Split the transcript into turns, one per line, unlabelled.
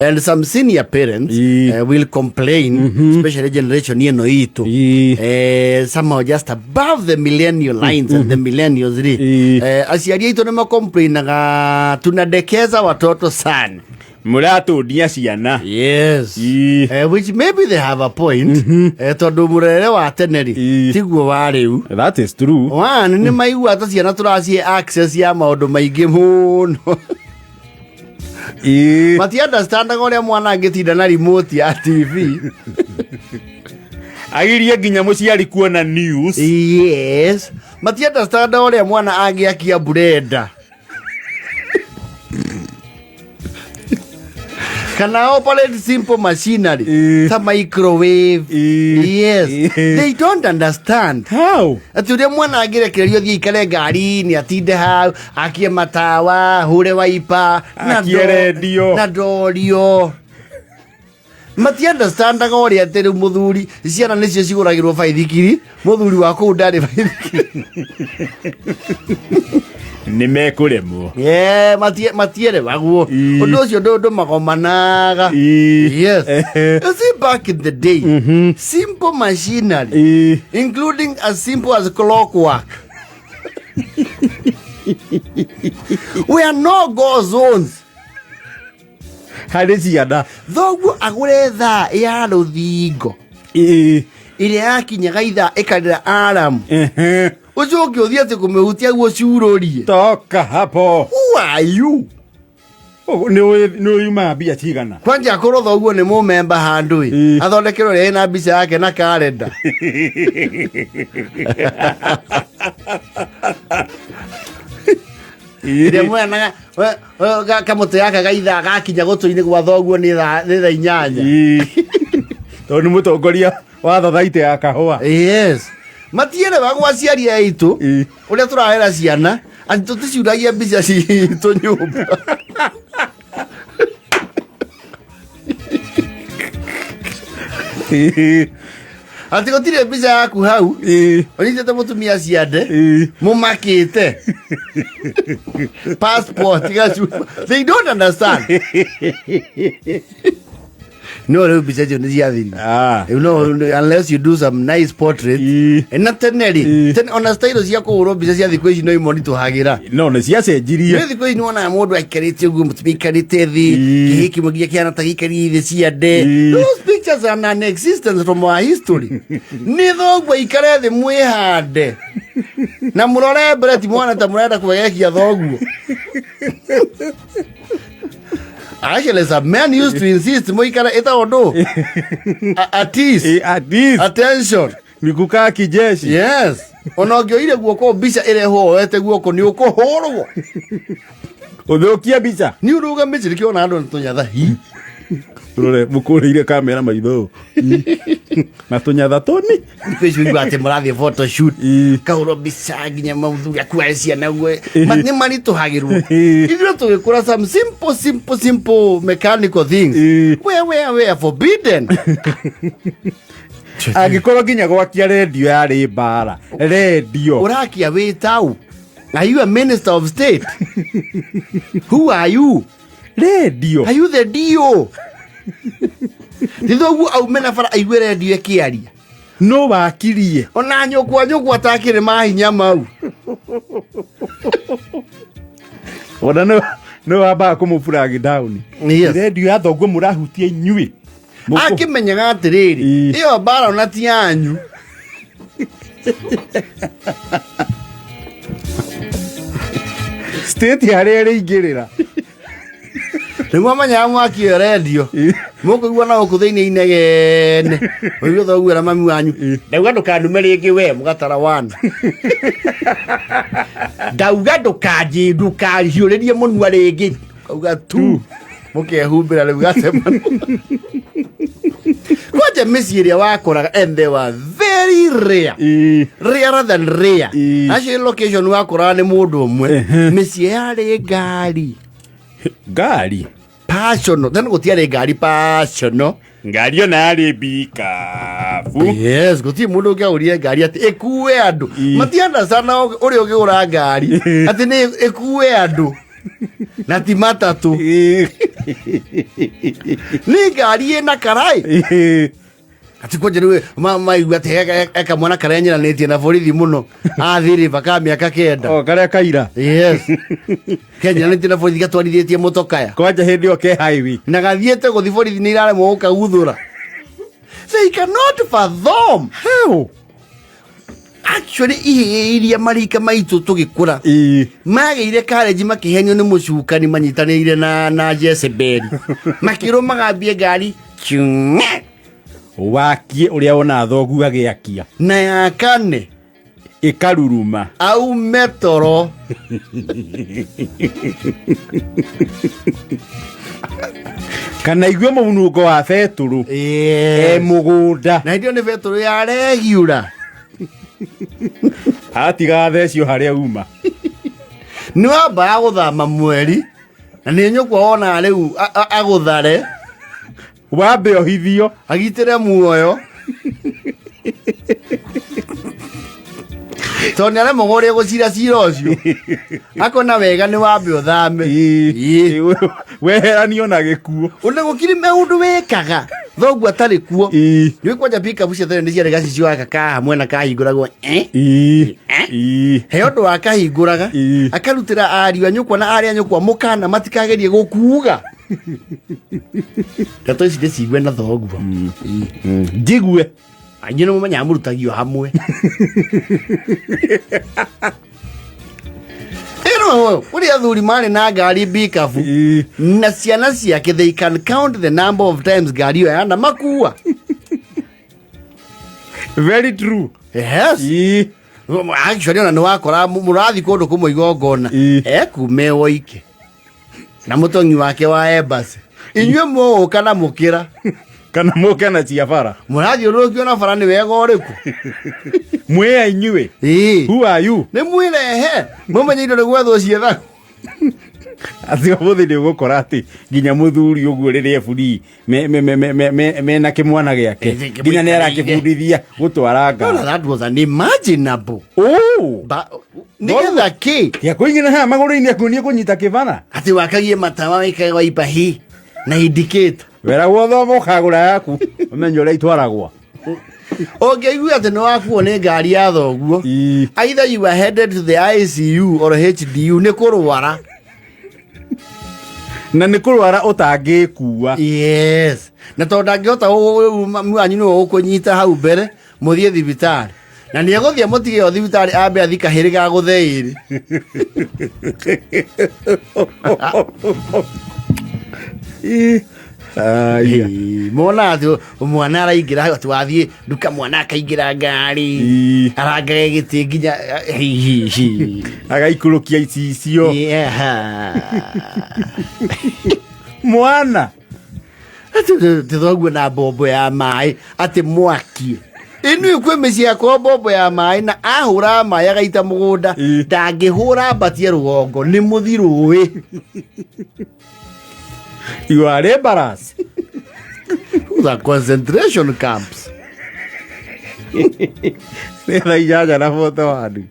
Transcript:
And some senior parents will complain, especially generation ĩno itũ, somehow just above the millennial lines and the millennials rĩ, aciari aitũ nĩ macomplainaga tunadekeza watoto sana.
Mũratũndia ciana.
Which maybe they have a point, tondũ mũrerere wa tene rĩ, tiguo wa rĩu.
That is true.
One, nĩ maigua ta ciana tũracihe access ya maũndũ maingĩ mũno. Matiunderstandaga ũrĩa mwana angĩtinda na remote ya TV.
Agirie nginya mũciari kuona news.
Yes, matiunderstandaga ũrĩa mwana angĩakia blender kana operate simple machinery ta microwave. They don't understand
How?
Atĩ ũrĩa mwana angĩrekererio thiĩ ikare ngari-inĩ, atinde hau, akie matawa, hũre waipa na
Akie redio.
Na ndorio. Matiunderstandaga ũrĩa atĩ rĩu mũthuri, ciana nĩcio cigũragĩrwo baithikiri, mũthuri wa kũu ndarĩ baithikiri.
Nĩ mekũremwo.
Yeah, matierewagwo. Ũndũ ũcio ndũmagomanaga. Yes. You see, back in the day, simple machinery, including as simple as clockwork, we are no go zones.
Harĩ ciana.
Thoguo agũre thaa ya rũthingo ĩrĩa yakinyaga ithaa ĩkarĩra alarm, ũcoke ũthiĩ atĩ kũmĩhutia guo ciurũrie.
Toka hapo.
Who are you?
Nĩ ũyumaga mbia cigana?
Kwanja akorwo thoguo nĩ mũmemba handũ ĩ, athondekerwo ĩrĩa ĩna mbica yake na karenda. Ĩrĩa mwanaga kamũtĩ gaka ga ithaa gakinya gũtũ-inĩ gwa thoguo nĩ thaa 8.
Tondũ nĩ mũtongoria wa thothaitĩ ya kahũa.
Yes, matierewagwo aciari aitũ ũrĩa tũrarera ciana, atĩ tũticiuragia mbica citũ nyũmba. Atĩ gũtirĩ mbica yaku hau ũnyitĩte mũtumia ciande, mũmakĩte passport gacuma. They don't understand. No rĩu mbica icio nĩ ciathirire. No, unless you do some nice portrait. Na tene rĩ, tene ona style cia kũhũrwo mbica cia thikũ ici no imonitũhagĩra.
No nĩ ciacenjirie.
Nĩ thikũ ici nĩwonaga mũndũ aikarĩte ũguo, mũtumia aikarĩte thĩ, kĩhĩ kĩmwe nginya kĩhana ta gĩikarĩire thĩ ciande. Those pictures are non-existent from our history. Nĩ thoguo aikare thĩ, mwĩhande na mũrore mbere, ti mwana ta mũrenda kwegekia thoguo. Actually, some men used to insist mũikare ĩtagwo ndũ. At ease.
At least.
Attention.
Ni kukaa kijeshi.
Yes, ona ũngĩoire guoko mbica ĩrehwo woete guoko, nĩ ũkũhũrwo.
Ũthũkie mbica.
Nĩ ũrũgamĩte nĩkĩo ona andũ nĩ tũnyatha hi.
Rore mũkũrĩire kamera maitho na tũnyatha tũni.
Thikũ ici ũigua atĩ mũrathiĩ photoshoot, kahũrwo mbica nginya maũthuri akuae ciana ũguo. Nĩ maritũhagĩrwo. Ithuĩ tũgĩkũra, some simple simple simple mechanical things were forbidden.
Angĩkorwo nginya gwakia rendio yarĩ mbara, rendio.
Ũrakia wĩ tau? Are you a minister of state? Who are you?
Rendio.
Are you the DO? Ti thoguo aume na bara aigue rendio ĩkĩaria.
No wakirie.
Ona nyũkwa takĩrĩ mahinya mau.
Ona nĩ wambaga kũmũ down. Rendio ya thoguo mũrahutia inyuĩ?
Akĩmenyaga atĩrĩrĩ, ĩyo mbara ona ti yanyu.
State harĩa ĩrĩingĩrĩra.
Nĩguo amenyaga mwaki ĩyo rendio mũkũigua na gũkũ thĩinĩ inegene, ũigue thoguo na mami wanyu, "Ndauga ndũkanume rĩngĩ we." Mũgatara one, "Ndauga ndũkanjĩ ndũkahiũrĩrie mũnua rĩngĩ." Kauga tu mũkehumbĩra rĩu gacemano. Kwanja mĩciĩ ĩrĩa wakoraga, and they were very rare, rarer than rare. Acio location wakoraga nĩ mũndũ ũmwe mĩciĩ yarĩ ngari.
Ngari.
Personal tene gũtiarĩ ngari personal.
Ngari ona yarĩ mbikabu.
Yes, gũtirĩ mũndũ ũngĩagũrire ngari atĩ ĩkue andũ. Matiandacana ũrĩa ũngĩgũra ngari atĩ nĩ ĩkue andũ na ti matatũ. Nĩ ngari ĩna karai. Ati kwanja rĩu maigua atĩ he kamwana karĩa nyiranĩtie na borithi mũno athirĩba ka mĩaka 9.
O karĩa kaira.
Yes, kenyiranĩtie na borithi, gatwarithĩtie mũtokaya.
Kwanja hĩndĩ ĩyo ke highway.
Na gathiĩte gũthi borithi nĩ iraremwo gũkaguthũra. They cannot fathom.
How?
Actually, ihĩĩ iria marika maitũ tũgĩkũra magĩire karenji makĩhenio nĩ mũcukani manyitanĩire na Jezebeli, makĩrwo magambie ngari chung'e.
Wakie ũrĩa wona thoguo agĩakia.
Na yakane.
Ĩkaruruma.
Aume toro.
Kana igue mũnungo wa betũrũ e mũgũnda.
Na hĩndĩ ĩyo nĩ betũrũ ya regiura.
Atigaga thecio harĩa uma.
Nĩ wambaga gũthama mweri na nĩ nyũkwa wonaga rĩu agũthare.
Wambe ũhithio.
Agitĩre muoyo tondũ nĩ aremagwo ũrĩa gũcira cira ũcio, akona wega nĩ wambe ũthame.
Ĩĩ. Weheranio na gĩkuũ.
Ona gũkiri maũndũ wĩkaga thoguo atarĩ kuo. Nĩ kwanja pikabu cia tene nĩ ciarĩ gacicio gaka ka hamwe na kahingũragwo, eh?
Ĩĩ.
He ũndũ wakahingũraga. Akarutĩra ariũ a nyũkwa na arĩ a nyũkwa mũkana matikagerie gũkuga. Ndeto ici ndĩcigue na thoguo.
Njigue.
Anyuĩ nĩ mũmenyaga mũrutagio hamwe ĩno kũrĩ athuri marĩ na ngari bikabu na ciana ciake, they can count the number of times ngari ĩyo yana makua.
Very true.
Yes. Actually, ona nĩ wakora mũrathi kũndũ kũmwe igongona, ekume woike na mũtongi wake wa embassy, inyuĩ mũgũka na mũkĩra.
Kana mũke na cia bara.
Mũrathiũrũrũkio na bara nĩ wega ũrĩkũ?
Mwĩ inyuĩ. Who are you?
Nĩ mwĩrehe mũmenye indo nĩ gwethwo ciethagwo.
Atĩ ũmũthĩ nĩ ũgũkora atĩ nginya mũthuri ũguo rĩrĩa eburi mena kĩmwana gĩake, nginya nĩ arakĩbundithia gũtwara
No,
ngari.
that was unimaginable.
Oh!
Nĩgetha kĩ?
Gĩa kũingĩra haha magũrũ-inĩ akuonie kũnyita kĩbara.
Atĩ wakagie matawa wĩkage waipa hi na indicator.
Weragwo thoma ũkagũra yaku ũmenye ũrĩa itwaragwo.
Ũngĩigua atĩ nĩ wakuo nĩ ngari ya thoguo, either you are headed to the ICU or HDU, nĩ kũrwara.
Na nĩ kũrwara ũtangĩkua.
Yes, na tondũ ndangĩhota mami wanyu nĩwe ũkũnyita hau mbere mũthiĩ thibitarĩ, na nĩ egũthiĩ mũtige o thibitarĩ ambe athi kahĩrĩ ga gũtheĩrĩ.
Aya.
Mona atĩ mwana araingĩra hau, atĩ wathiĩ nduka mwana akaingĩra ngari, arangage gĩtĩ nginya hi, hi, hi.
Agaikũrũkia icicio. Mwana.
Atĩ thoguo na mbombo ya maĩ atĩ mwaki inuĩ kwĩ mĩciĩ yakwa mbombo ya maĩ na ahũra maĩ agaita mũgũnda. Ndangĩhũra mbatie rũgongo nĩ mũthi rũĩ.
You are embarrassed.
The concentration camps.
Nĩ thaa 8:41.